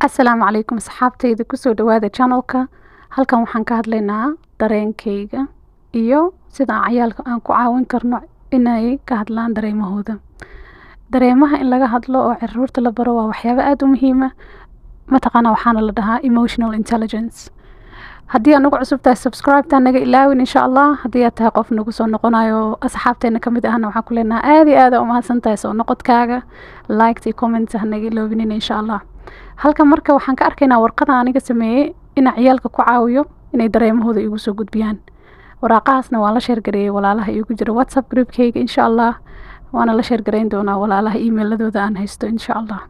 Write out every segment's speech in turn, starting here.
Asalaamu calaykum asxaabtayda, kusoo dhawaada channelka. Halkan waxaan ka hadlaynaa dareenkayga iyo sida ciyaalka aan ku caawin karno inay ka hadlaan dareemahooda. Dareemaha in laga hadlo oo caruurta la baro waa waxyaabo aada u muhiima. Mataqaana, waxaana la dhahaa emotional intelligence. Haddii aad nagu cusub tahay, subscribe-ta naga ilaawin, insha Allah. Haddii aad tahay qof nagu soo noqonayo, asxaabteena kamid ahna, waxaan ku leenahay aad iyo aad aa umahadsan tahay soo noqodkaaga. Like iyo comment ha naga iloobinin, insha Allah. Halkan marka waxaan ka arkaynaa warqada aniga sameeyey inaan ciyaalka ku caawiyo inay dareemahooda igu soo gudbiyaan. Waraaqahaasna waan la share gareeyey walaalaha iigu jira WhatsApp groupkayga, insha Allah. Waana la share gareyn doonaa walaalaha emailadooda aan haysto, insha Allah.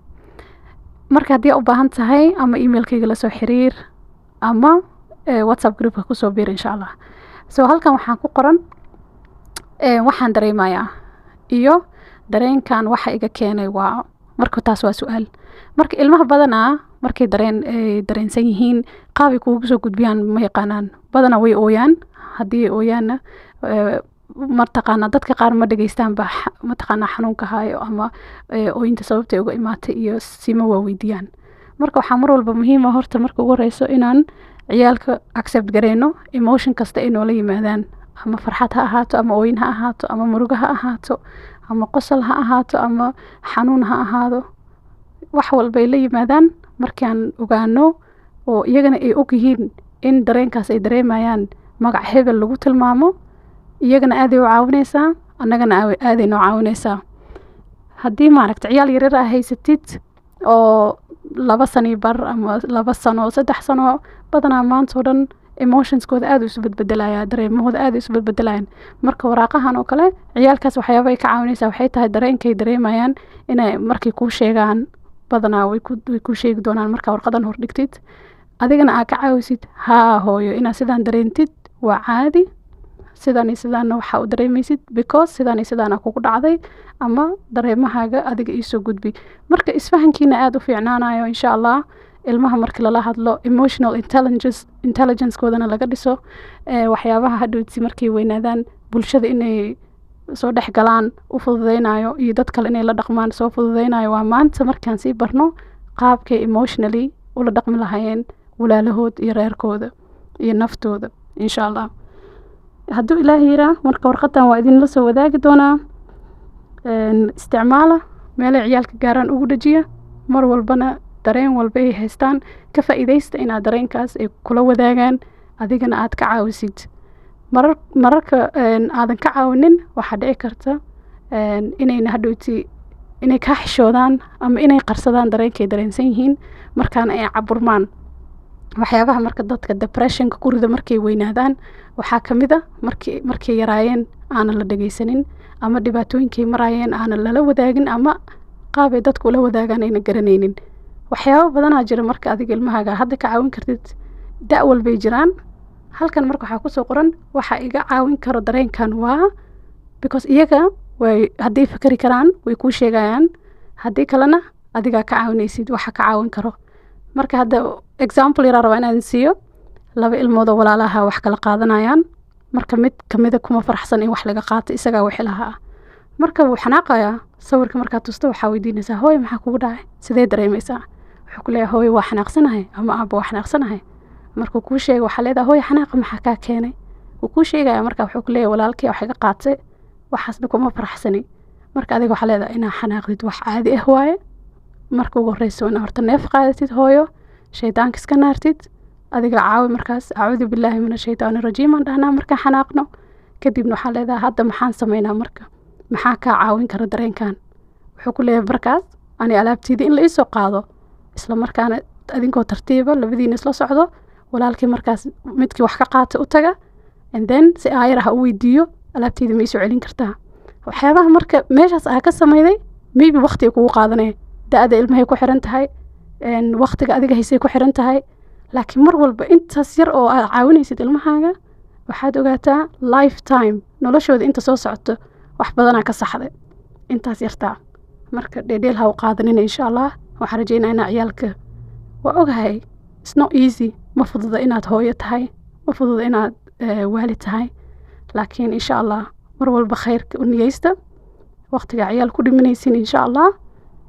Marka haddii aad u baahan tahay, ama emailkayga lasoo xiriir ama WhatsApp groupka kusoo biir, insha Allah. So halkan waxaan ku qoran waxaan dareemayaa iyo dareenkan waxa iga keenay. Waa marka taas waa su-aal. Marka ilmaha badanaa markay dareen ay dareensan yihiin, qaabay kuugu soo gudbiyaan ma yaqaanaan. Badanaa way ooyaan. Haddii ay ooyaanna, mataqaanaa, dadka qaar ma dhageystaan ba mataqaanaa xanuunka hayo ama ooyinta sababtay uga imaatay iyo sima waa weydiiyaan. Marka waxaa mar walba muhiima horta marka ugu horeyso inaan ciyaalka accept gareyno emotion kasta ay noola yimaadaan, ama farxad ha ahaato, ama ooyin ha ahaato, ama murugo ha ahaato, ama qosol ha ahaato, ama xanuun ha ahaado. Wax walbay la yimaadaan, markaan ogaano oo iyagana ay og yihiin in dareenkaas ay dareemayaan magac hebel lagu tilmaamo, iyagana aaday u caawineysaa, annagana aaday noo caawineysaa. Haddii, maaragta, ciyaal yaryar aa haysatid oo 2 sano bar ama 2 sano, 3 sano, badanaa maanta oo dhan emotionskooda aad u isu bedbedelaya, dareemahooda aad u isu bedbedelayaan. Marka waraaqahan oo kale ciyaalkaas waxyaaba ay ka caawineysaa waxay tahay dareenkay dareemayaan inay markay kuu sheegaan. Badanaa way ku sheegi doonaan markaa warqadan hordhigtid, adigana aad ka caawisid: "Haa hooyo, inaad sidaan dareentid waa caadi. Sidan iyo sidaana waxaa u dareemaysid because sidan iyo sidaana kugu dhacday," ama "Dareemahaaga adiga iisoo gudbi." Marka isfahankiina aada u fiicnaanayo, insha Allah. Ilmaha marka lala hadlo, emotional intelligencekoodana laga dhiso, waxyaabaha hadhowti markay weynaadaan bulshada inay soo dhex galaan u fududeynayo iyo dad kale inay la dhaqmaan soo fududeynayo, waa maanta markaan sii barno qaabkay emotionally ula dhaqmi lahaayeen walaalahood iyo reerkooda iyo naftooda, insha Allah, hadduu Ilaahay yiraa. Marka warqadan waa idinla soo wadaagi doonaa. Isticmaala, meelay ciyaalka gaaraan ugu dhajiya. Mar walbana dareen walba ay haystaan ka faa'iidaysta inaad dareenkaas ay kula wadaagaan, adigana aad ka caawisid. Mararka aadan ka caawinin, waxaa dhici karta inayna hadhowti inay kaa xishoodaan ama inay qarsadaan dareenkay dareensan yihiin, markaana ay caburmaan. Waxyaabaha marka dadka depressionka ku rida markay weynaadaan waxaa ka mid a markay yaraayeen aanan la dhegeysanin, ama dhibaatooyinkay maraayeen aanan lala wadaagin, ama qaabay dadku ula wadaagaan ayna garanaynin. Waxyaabo badanaa jira. Marka adiga ilmahaaga hadda ka caawin kartid, da' walbay jiraan. Halkan marka waxaa kusoo qoran waxa iga caawin karo dareenkan, waa because iyaga way hadday fakari karaan way kuu sheegayaan, haddii kalena adigaa ka caawinaysid waxa ka caawin karo. Marka hadda example yaraa rabaa inaan siiyo. Laba ilmood oo walaalaha wax kala qaadanayaan. Marka mid kamida kuma faraxsan in wax laga qaato, isagaa wixi lahaa. Marka wuu xanaaqayaa. Sawirka markaad tusto, waxaa weydiinaysaa: "Hooyo, maxaa kugu dhacay? Sidee dareemaysaa?" Wuxuu ku leeyahay: "Hooyo, waa xanaaqsanahay," ama "Aabbo, waa xanaaqsanahay." Markuu kuu sheego, waxaa leedahay: "Hooyo, xanaaqa maxaa kaa keenay?" Wuu kuu sheegaya. Marka wuxuu ku leeyahay: "Walaalkii wax iga qaatay, waxaasna kuma faraxsani." Marka adiga waxaa leedahay: "Inaa xanaaqdid wax caadi ah waaye. Marka ugu horeyso inaa horta neef qaadatid, hooyo, shaydaanka iska naartid, adiga caawi." Markaas "Acuudu billaahi min ashaytaani rajiim" aan dhahnaa markaan xanaaqno. Kadibna waxaa leedahay: "Hadda maxaan sameynaa? Marka maxaa kaa caawin kara dareenkan?" Wuxuu ku leeyahay markaas: "Ani alaabteyda in la iisoo qaado." Isla markaana adinkoo tartiiba labadiina isla socdo, walaalkii markaas midkii wax ka qaata u taga, and then si aayar ah u weydiiyo: "Alaabteyda ma iisoo celin kartaa?" Waxyaabaha marka meeshaas aa ka sameyday, maybe waqti ay kugu qaadanaya, da-da ilmahay ku xiran tahay, waqtiga adiga haysay ku xiran tahay, laakiin mar walba intaas yar oo aad caawinaysid ilmahaaga, waxaad ogaataa lifetime noloshooda inta soo socoto wax badanaa ka saxday intaas yartaa. Marka dheedheel ha u qaadanina, insha Allah. Waxaan rajeynaa inaa ciyaalka, waa ogahay it's not easy, ma fududa inaad hooyo tahay, ma fududa inaad waalid tahay, laakiin insha Allah mar walba khayrka u niyeysta waqtiga ciyaal ku dhimanaysin, insha Allah.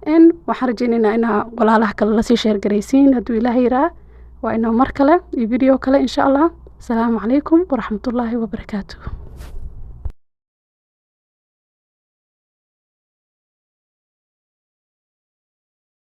Waxaan rajeyneynaa inaa walaalaha kale lasii share garaysiin hadduu Ilaahay yiraa. Waa inoo mar kale iyo video kale, insha Allah. Asalaamu calaykum waraxmatullaahi wabarakaatuh.